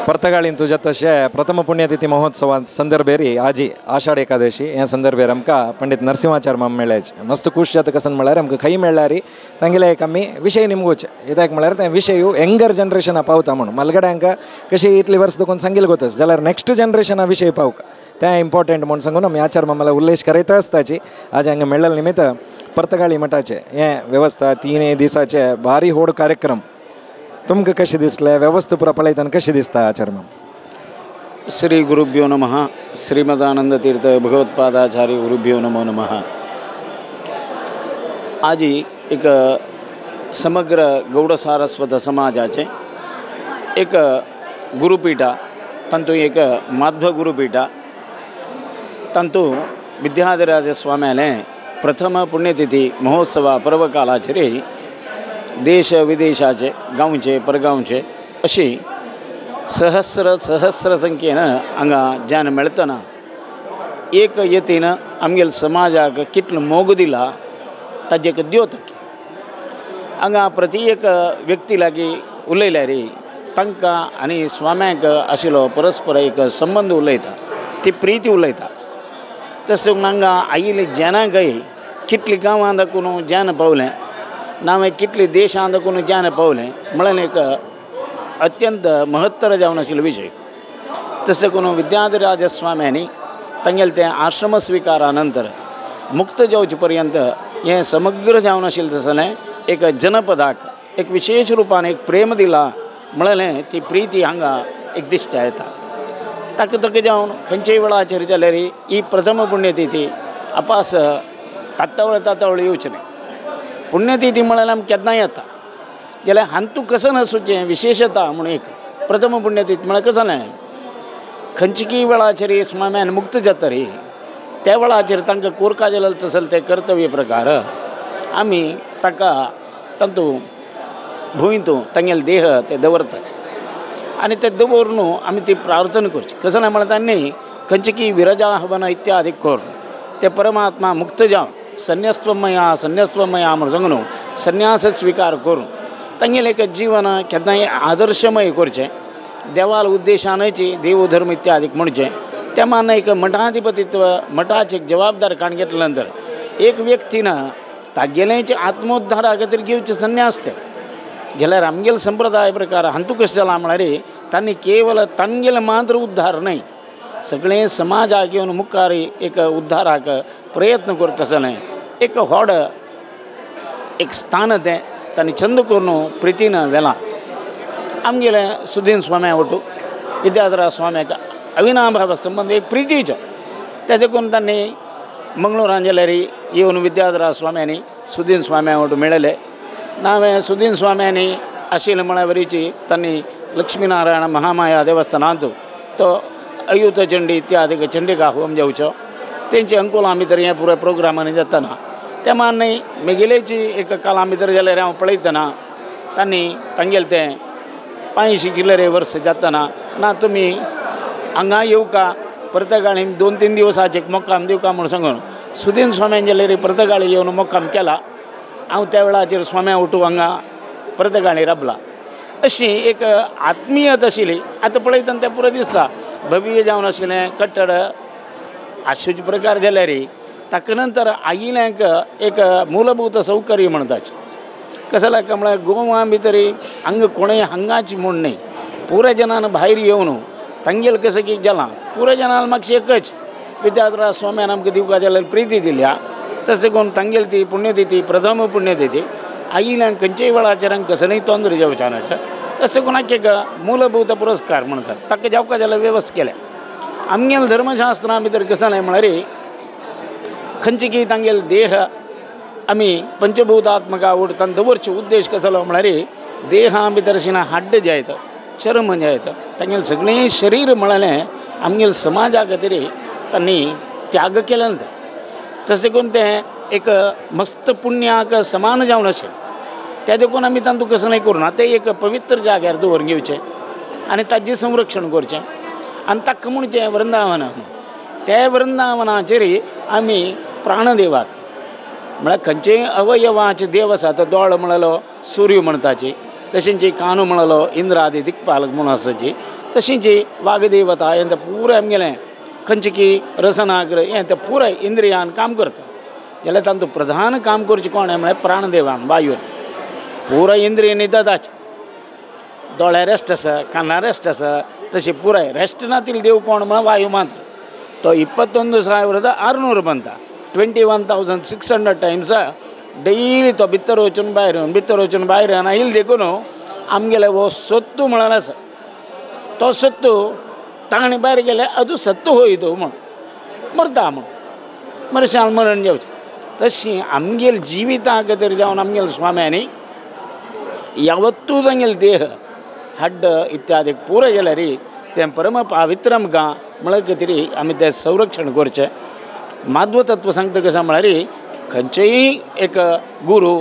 पर्तगाळीन तुज्या तशें प्रथम पुण्यतिथी महोत्सवा संदर्भेरी आजी आषाढ एकादशी ह्या संदर्भेर आमकां पंडित नरसिंहाचार्य माम मेळ्ळ्याचे मस्त खूश जाता. कसन म्हळ्यार आमकां खंय मेळ्ळ्यार तांगेले एक आमी विशय निमगोचे कित्याक म्हळ्यार ते विशय यंगर जनरेशना पावता म्हणून मालगड्यांक कशी इतली वर्स देखून सांगील गोतस जाल्यार नेक्स्ट जनरेशना विशय पावका तें इम्पॉर्टंट म्हूण सांगून आमी आचार्य मामाला उल्लेख करयत आसताची. आज हांगा मेळ्ळेले निमित्त पर्तगाळी मठाचे हें वेवस्था 3 दिसाचे भारी व्हड कार्यक्रम तुमकां कशें दिसलें? वेवस्था पुरा पळयतना कशें दिसता आचार्य माम? श्री गुरुभ्यो नमः. श्रीमदानंद तीर्थ भगवत्पादाचार्य गुरुभ्यो नमो नमः. आजी एक समग्र गौड सारस्वत समाजाचे एक गुरुपीठा तांतू एक माध्व गुरुपीठा तांतू विद्याधिराज स्वाम्याले प्रथम पुण्यतिथी महोत्सवा पर्वकालाचेर देश विदेशाचे गांवचे परगांवचे अशी सहस्र सहस्र संख्येन हांगा ज्ञान मेळतना एक यतीन आमगेले समाजाक कितलो मोग दिला ताजें एक द्योतक. हांगा प्रति एक व्यक्ती लागीं उलयल्यार तांकां आनी स्वाम्याक आशिल्लो परस्पर एक संबंद उलयता, ती प्रिती उलयता. तशें हांगा आयिल्ले जनांकय कितली गांवां दाखून ज्ञान पावलें नांव कितले देशां दाखून ज्ञान पावलें म्हळ्यार एक अत्यंत महत्तर जावन आशिल्लो विशय. तशें करून विद्याधिराज स्वाम्यांनी तांगेले तें आश्रम स्विकारा नंतर मुक्त जावचे पर्यंत हें समग्र जावन आशिल्लें तसलें एक जनपदाक एक विशेश रुपान एक प्रेम दिला म्हळ्यार ती प्रिती हांगा एक दिश्टी येता. ताका ताका जावन खंयच्याय वेळाचेर जाल्यार ही प्रथम पुण्यतिथी अपास तात्तावळ तात्तावळ येवचें न्हय. पुण्यतिथी म्हळ्यार आमकां केन्नाय येता जाल्यार हांतू कसं नासूचें विशेशता म्हूण एक प्रथम पुण्यतिथी म्हळ्यार कसं न्हय खंयची वेळाचेर स्वाम्यान मुक्त जाता रे त्या वेळाचेर तांकां कोरका जाल्यार तसले ते कर्तव्य प्रकार आमी ताका तातूं भुंयतू तांगेले देह ते दवरतात आनी ते दवरून आमी ती प्रार्थना करची. कसं न्हय म्हळ्यार तांणी खंयची विरजा हवन इत्यादी करून ते परमात्मा मुक्त जावन संन्यास्त्वमया संन्यास्त्वमया म्हूण सांगून संन्यास स्विकार करून तांगेलें एक जीवन केन्नाय आदर्शमय करचें देवाल उद्देशानची देवधर्म इत्यादी म्हणचें त्या मान एक मठाधिपतित्व मठाचे एक जबाबदार काण घेतल्या नंतर एक व्यक्तीन तागेलें आत्मोद्धारा खातीर घेवचें संन्यास तें जाल्यार आमगेले संप्रदाय प्रकार हांतू कशें जालां म्हळ्यार तांणी केवल तांगेलें मात्र उद्धार न्हय सगळें समाजाक येवन मुखार एक उद्धाराक प्रयत्न करता आसलें एक व्हड एक स्थान तें तांणी छंद करून प्रितीन व्हेलां. आमगेलें सुदीन स्वाम्या वटू विद्याधरा स्वाम्याक अविनाभाव संबंद एक प्रितीचो ते देखून तांणी मंगळूरान जाल्यार येवन विद्याधरा स्वाम्यांनी सुदीन स्वाम्या वटू मेळ्ळें. नांवें सुदीन स्वाम्यांनी आशिल्लें म्हळ्यार वरीची तांणी लक्ष्मीनारायण महामाया देवस्थानांत तो अयुत चंडी इत्यादी चंडिका होम जावचो तेंचे अंकुलां भितर हें पुराय प्रोग्रामांनी जातना त्या मान न्हय मेगेलेची एक कालां भितर जाल्यार हांव पळयतना तांणी तांगेलें तें 85 चिल्लरे वर्स जातना ना तुमी हांगा येवका पर्तगाळी 2-3 दिवसाचे एक मोक्काम दिवका म्हूण सांगून सुदीन स्वाम्यान जाल्यार पर्तगाळी येवन मोक्काम केला. हांव त्या वेळाचेर स्वाम्या उठू हांगा पर्तगाळी राबला. अशी एक आत्मीयत आशिल्ली. आतां पळयतना तें पुरो दिसता भव्य जावन आशिल्लें कट्टड आसूचे प्रकार जाल्यार ताका नंतर आयिल्ल्यांक एक मूलभूत सौकर्य म्हणटाचे कसं काय म्हळ्यार गोवा भितर हांगा कोणूय हांगाची म्हूण न्हय पुराय जनान भायर येवन तांगेलें कसं की जालां पुराय जनान मातशें एकच विद्याधरा स्वाम्यान आमकां दिवपा जाल्यार प्रिती दिल्या तशें करून तांगेली ती पुण्यतिथी प्रथम पुण्यतिथी आयिल्ल्यांक खंयच्याय वेळाचेर कसलेंय तोंदर जावचें तशें करून एक मूलभूत पुरस्कार म्हणटात ताका जावपा जाल्यार वेवस्था केल्या. आमगेले धर्मशास्त्रां भितर कसं न्हय म्हळ्यार खंयची की तांगेले देह आमी पंचभूतात्मका उडतान दवरचे उद्देश कसलो म्हळ्यार देहा भितर हाड्ड जायत चर्म जायत तांगेलें सगळें शरीर म्हळ्यार आमगेले समाजा खातीर तांणी त्याग केले ना. तशें करून तें एक मस्त पुण्याक समान जावन आशिल्लें त्या देखून आमी तांतूं कसं न्हय करूं ना तें एक पवित्र जाग्यार दवरून घेवचें आनी ताजें संरक्षण करचें आनी ताका म्हणचें वृंदावन त्या वृंदावनाचेर आमी प्राणदेवाक म्हळ्यार खंयचेय अवयवाचे देव आसा तो दोळ म्हणलो सूर्य म्हणटाची तशेंच कानो म्हणलो इंद्रादी दिक्पालक म्हणून आसाची तशींच वागदेवता हें तें पुराय आमगेलें खंयची रसनाग्र हें तें पुराय इंद्रियान काम करता जाल्यार तांतूं प्रधान काम करचें कोण म्हळ्यार प्राणदेवान वायून पुराय इंद्रिय न्हिदताच दोळ्या रेस्ट आसा काना रेस्ट आसा तशें पुराय रेस्ट ना तितले देव कोण म्हळ्यार वायू मात्र तो 21,600 बनता 21,600 टायम्स डेली तो भितर वचून भायर येवन भितर वचून भायर येवन आयल देखून आमगेले हो सत्तू म्हणून आसा तो सत्तू ताणें भायर गेले अजून सत्तू होय तो म्हण मरता म्हण मरशान मरण जावचें तशी आमगेले जिविता खातीर जावन आमगेले स्वाम्यांनी यावत्तू तांगेले देह हड्ड इत्यादी पुराय जाल्यार तें परम पावित्र आमकां म्हळ्यार खातीर आमी तें संरक्षण करचें. माध्व तत्व सांगता कशें म्हळ्यार खंयचेय एक गुरू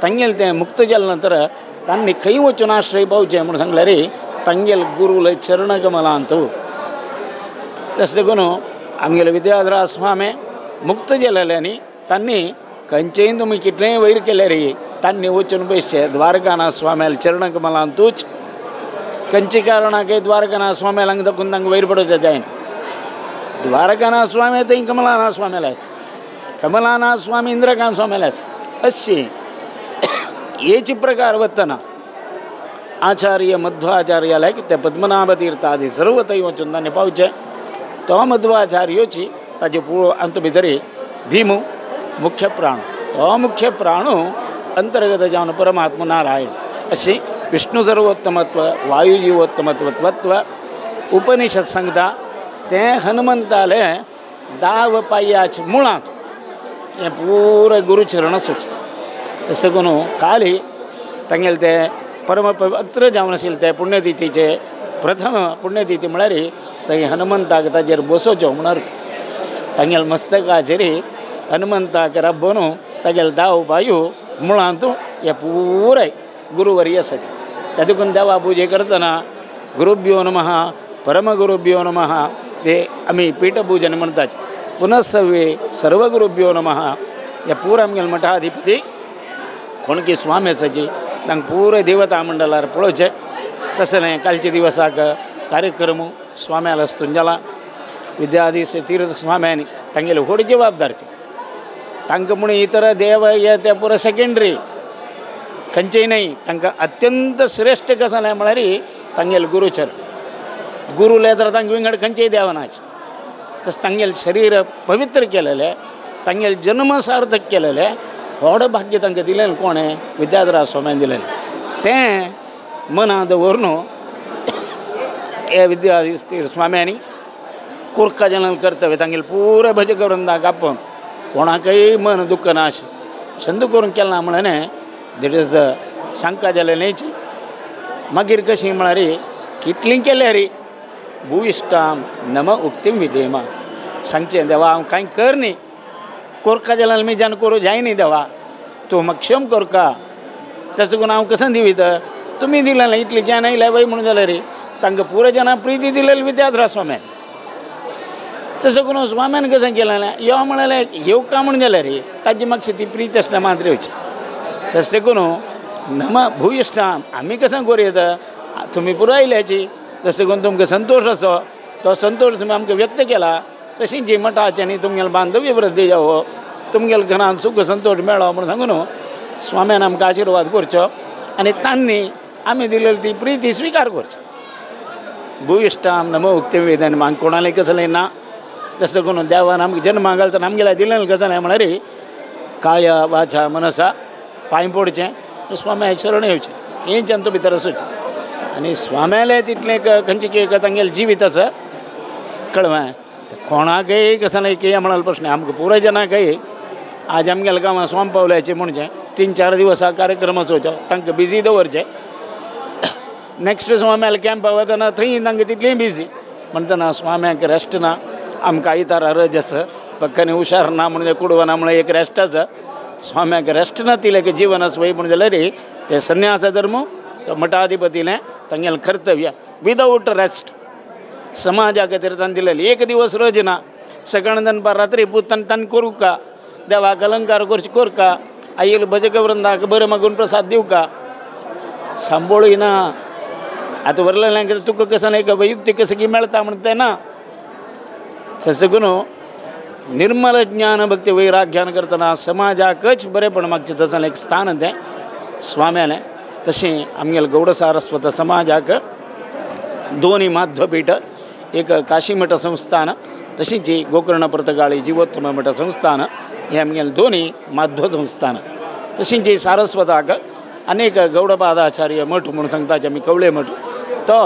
तांगेलें तें मुक्त जाले नंतर तांणी खंय वचून आश्रय पावचें म्हूण सांगल्यार तांगेले गुरूले चरणकमलांत. तशें देखून आमगेले विद्याधरा स्वामी मुक्त जालेल्यांनी तांणी खंयचेय तुमी कितलेंय वयर केल्यार तांणी वचून बसचें द्वारकानाथ स्वाम्याले चरणकमलांतूच. खंयचे कारणाक द्वारकानाथ स्वाम्याला दाखोवन तांकां वयर पडोवचें जायना. द्वारकानाथ स्वामी थंय कमलानाथ स्वाम्यालाच कमलानाथ स्वामी इंद्रकांत स्वाम्यालाच अशी हेची प्रकार वतना आचार्य मध्वाचार्याला ते पद्मनाभ तीर्थ आदी सर्व थंय वचून तांणी पावचें. तो मध्वाचार्योची ताजे पूळ अंत भितर भीम मुख्य प्राण तो मुख्य प्राणू अंतर्गत जावन परमात्मा नारायण अशी विष्णु सर्वोत्तमत्व वायुजीवोत्तमत्व तत्व उपनिषद सांगता. तें हनुमंताले दाव पांयाचे मुळांत हें पुराय गुरुचरण आसूच. तशें करून काली तांगेले तें परम पवित्र जावन आशिल्लें तें पुण्यतिथीचे प्रथम पुण्यतिथी म्हळ्यार थंय हनुमंताक ताजेर बसोवचो म्हूण अर्थ तांगेले मस्तकाचेर हनुमंताक राबोवन तागेले दाव पांय मुळांत हें पुराय गुरुवरी आसा. त्या देखून देवा पुजे करतना गुरुभ्यो नमः परमगुरुभ्यो नमः ते आमी पीठपूजन म्हणटात. पुनः सर्वगुरुभ्यो नमः ह्या पुराय आमगेले मठाधिपती कोणकी स्वामी आसाची तांकां पुराय देवता मंडळार पळोवचें. तशें न्हय कालच्या दिवसाक कार्यक्रम स्वाम्याला आसतून जाला विद्याधीश तीर्थ स्वाम्यांनी तांगेली व्हड जबाबदारी तांकां म्हूण इतर देव हे ते पुराय सेकेंडरी खंयचेय न्हय तांकां अत्यंत श्रेश्ठ कशें म्हळ्यार तांगेले गुरुचर गुरुले तर तांकां विंगड खंयचेय देव नाच. तशें तांगेलें शरीर पवित्र केलेलें तांगेलें जन्म सार्थक केलेलें व्हड भाग्य तांकां दिलें कोणें विद्याधरा स्वाम्यान दिलेलें तें मनां दवरून हे विद्याधीश स्वाम्यांनी कोरका जनन कर्तव्य तांगेलें पुराय भजक वृंदाक आपोवन कोणाकय मन दुख्ख ना अशें संद करून केलें ना म्हणलें that is the सांका जालें न्हयची. मागीर कशी म्हळ्यार कितलीं केल्यार भुयिश्टाम नम उक्तीम विधेमा सांगचें देवा हांव कांय कर न्ही कोरका जाल्यार मी जाण करूं जाय न्ही देवा तूं म्हाका क्षम कोरका तशें करून हांव कशें दिवीत तुमी दिलें इतली ज्ञान आयलें वय म्हणून जाल्यार तांकां पुराय जाणां प्रिती दिलेली विद्याधरा स्वाम्यान. तशें करून स्वाम्यान कशें केलें यो म्हणलें येवका म्हूण जाल्यार ताजी मातशी ती प्रीत आसता मात्र येवची. तशें करून नम भुयिश्टाम आमी कशें करूं येता तुमी पुराय आयल्याची तशें करून तुमकां संतोश आसो तो संतोश तुमी आमकां व्यक्त केला तशीं जी मठाच्यांनी तुमगेलें बांधव्य वृद्धी जावो तुमगेले घरान सुख संतोश मेळो म्हूण सांगून स्वाम्यान आमकां आशिर्वाद करचो आनी तांणी आमी दिलेली ती प्रिती स्विकार करची. भुयिश्टाम नमो उक्ते वेदन म्हाका कोणालें कसलें ना. तशें करून देवान आमकां जन्माक घालतना आमगेलें दिलें कसलें म्हळ्यार काय वाचा मनसा पांय पडचें स्वाम्या शरण येवचें हें जंतू भितर आसूचें. आनी स्वाम्यालें तितलें खंयचें तांगेलें जिवीत आसा कळवें कोणाकय कसं नाही की म्हणाल प्रश्न आमकां पुराय जाणांकय आज आमगेल्या गांवांत स्वाम पावल्याचे म्हणजे 3-4 दिवस हा कार्यक्रम आसोचो तांकां बिजी दवरचें. नेक्स्ट स्वाम्याले कॅम्पा वतना थंय तांकां तितलीय बिजी म्हणटना स्वाम्याक रेस्ट ना. आमकां आयतारा रज आसा पक्कानी हुशार ना म्हणजे कुडवना म्हणून एक रेस्ट आसा स्वाम्याक रेस्ट ना तिलें की जिवन आसा वय म्हूण जाल्यार ते संन्यास धर्म तो मठाधिपतीलें तांगेलें कर्तव्य विदावट रेस्ट समाजा खातीर तांणी दिलेली एक दिवस रज ना. सकाळ दनपार रात्री पूत तांणी तांणी करूं का देवाक अलंकार करचे कोरका आईल भजक वृंदाक बरें मागून प्रसाद दिवका सांबोळी ना. आतां वरलें तुका कसं एक वैयक्तीक कसं की मेळटा म्हणटा तें ना. सगून निर्मल ज्ञान भक्ती वैराग्यान करतना समाजाकच बरेपण मागचें तसलें एक स्थान तें स्वाम्यालें. तशें आमगेले गौड सारस्वत समाजाक दोनी माध्वपीठ एक काशीमठ संस्थान तशींच गोकर्ण पर्तगाळी जीवोत्तम मठ संस्थान हे आमगेले दोनी माध्व संस्थान. तशींच सारस्वताक अनेक गौडपादाचार्य मठ म्हणून सांगता आमी कवळे मठ तो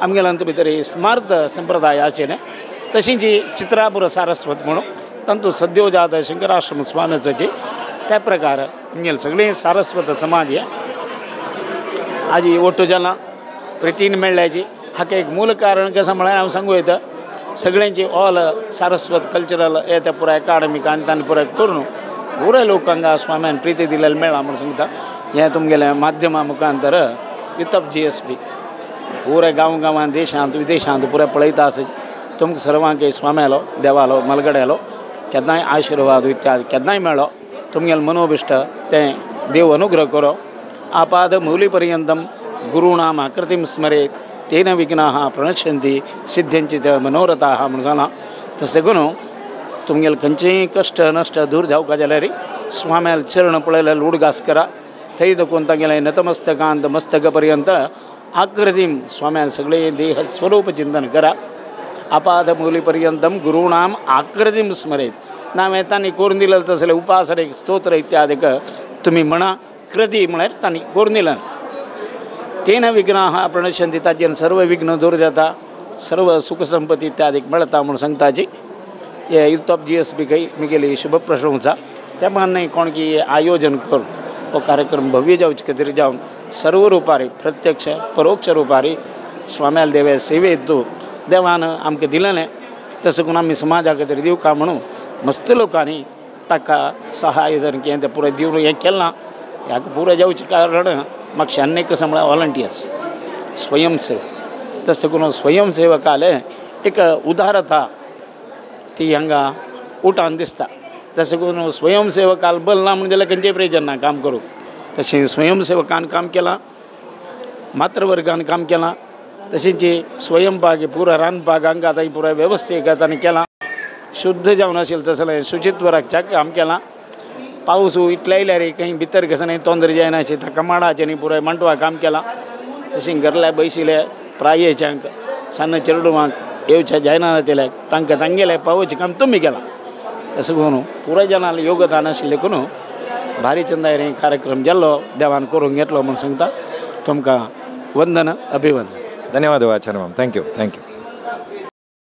आमगेल्या भितर स्मार्त संप्रदाय आशिल्लें. तशींच चित्रापुर सारस्वत म्हणून तांतूत सद्योजात शंकराश्रम स्वाम्याचे त्या प्रकार आमगेले सगळे सारस्वत समाज हे आजी ओट्टू जाला प्रितीन मेळ्ळ्याची हाका एक मूल कारण कसं म्हळ्यार हांव सांगू येता सगळ्यांची ऑल सारस्वत कल्चरल हे त्या पुराय अकाडमीक आनी तांणी पुराय करून पुराय लोकांक स्वाम्यान प्रिती दिलेलें मेळ्ळां म्हणून सांगता. हें तुमगेल्या माध्यमा मुखांतर युतप जी एस बी पुराय गांव गांवांत देशांत विदेशांत पुराय पळयता आसा. तुमकां सर्वांक स्वाम्यालो देवालो मलगड्यालो केन्नाय आशिर्वाद इत्यादी केन्नाय मेळ्ळो तुमगेलें मनोभिश्ट तें देव अनुग्रह करो. आपाद मौलिपर्यंतं गुरूणाम आकृतीं स्मरेत तेन विघ्नाः प्रणश्यन्ति सिद्ध्यन्ति च मनोरथाः म्हणून सांगलां. तशें करून तुमगेले खंयचेय कश्ट नश्ट दूर जावपा जाल्यार स्वाम्याल चरण पळयल्यार उडगास करा. थंय देखून तागेलें नतमस्तकांत मस्तक पर्यंत आकृतीं स्वाम्याल सगळे देह स्वरूप चिंतन करा. आपाद मौलिपर्यंतं गुरूणाम आकृतीं स्मरेत ना हांवें तांणी करून दिलें तसलें उपासने स्तोत्र इत्यादिक तुमी म्हणा कृती म्हळ्यार तांणी करून दिलें. तेन विघ्नाः प्रणश्यन्ति ताजेन सर्व विघ्न दूर जाता सर्व सुख संपत्ती इत्यादीक मेळटा म्हणून सांगताची. हे युतप जी एस बी काही मिगेली शुभ प्रशंसा. त्या मान्य कोण की आयोजन करून हो कार्यक्रम भव्य जावचे खातीर जावन सर्व रुपारी प्रत्यक्ष परोक्ष रुपारी स्वाम्याल देवे सेवेत देवान आमकां दिलेलें तशें करून आमी समाजा खातीर दिवका म्हणून मस्त लोकांनी ताका सहाय धरून कितें तें पुराय दिवन हें केलां. ह्याका पुराय जावचें कारण म्हाका आनी कसं म्हळ्यार वॉलंटियर्स स्वयंसेवक. तशें करून स्वयंसेवकाले एक उदारता ती हांगा उठान दिसता. तशें करून स्वयंसेवकाल बल ना म्हणून जाल्यार खंयचें प्रयोजन ना काम करूंक. तशें स्वयंसेवकान काम केलां, मातृवर्गान काम केलां, तशेंच स्वयंपाक पुराय रांदपाक हांगा आतां पुराय वेवस्थेक तांणी केलां. शुद्ध जावन आशिल्लें तसलें शुचित्व राखच्याक काम केलां. पावस इतले आयल्यार खंय भितर कसं न्ही तोंदर जायना अशें ताका माडाचें न्ही पुराय मांडवा काम केलां. तशें घरल्या बैशिल्ले प्रायेच्यांक सान्न चेडवांक येवच्या जायना जातले तांकां तांगेलें पावोवचें काम तुमी केलां. तशें करून पुराय जाणांलें योगदान आशिल्लें करून भारी चंदायर हे कार्यक्रम जाल्लो देवान करूंक घेतलो म्हूण सांगता. तुमकां वंदन अभिवंदन. धन्यवाद आचार्य ma'am. Thank you thank you.